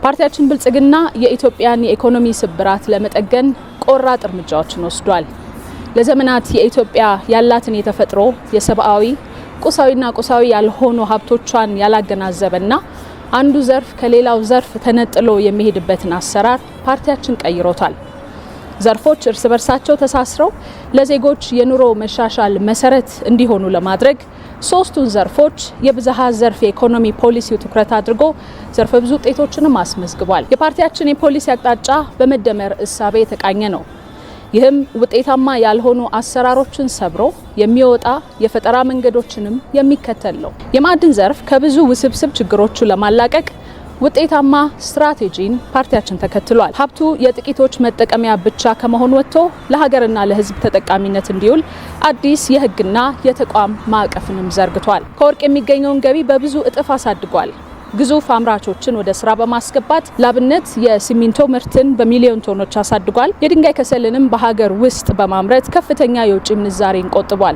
ፓርቲያችን ብልጽግና የኢትዮጵያን የኢኮኖሚ ስብራት ለመጠገን ቆራጥ እርምጃዎችን ወስዷል። ለዘመናት የኢትዮጵያ ያላትን የተፈጥሮ፣ የሰብአዊ፣ ቁሳዊና ቁሳዊ ያልሆኑ ሀብቶቿን ያላገናዘበና አንዱ ዘርፍ ከሌላው ዘርፍ ተነጥሎ የሚሄድበትን አሰራር ፓርቲያችን ቀይሮታል። ዘርፎች እርስ በርሳቸው ተሳስረው ለዜጎች የኑሮ መሻሻል መሰረት እንዲሆኑ ለማድረግ ሶስቱን ዘርፎች የብዝሃ ዘርፍ የኢኮኖሚ ፖሊሲው ትኩረት አድርጎ ዘርፈ ብዙ ውጤቶችንም አስመዝግቧል። የፓርቲያችን የፖሊሲ አቅጣጫ በመደመር እሳቤ የተቃኘ ነው። ይህም ውጤታማ ያልሆኑ አሰራሮችን ሰብሮ የሚወጣ የፈጠራ መንገዶችንም የሚከተል ነው። የማዕድን ዘርፍ ከብዙ ውስብስብ ችግሮቹ ለማላቀቅ ውጤታማ ስትራቴጂን ፓርቲያችን ተከትሏል። ሀብቱ የጥቂቶች መጠቀሚያ ብቻ ከመሆን ወጥቶ ለሀገርና ለሕዝብ ተጠቃሚነት እንዲውል አዲስ የሕግና የተቋም ማዕቀፍንም ዘርግቷል። ከወርቅ የሚገኘውን ገቢ በብዙ እጥፍ አሳድጓል። ግዙፍ አምራቾችን ወደ ስራ በማስገባት ላብነት የሲሚንቶ ምርትን በሚሊዮን ቶኖች አሳድጓል። የድንጋይ ከሰልንም በሀገር ውስጥ በማምረት ከፍተኛ የውጭ ምንዛሬን ቆጥቧል።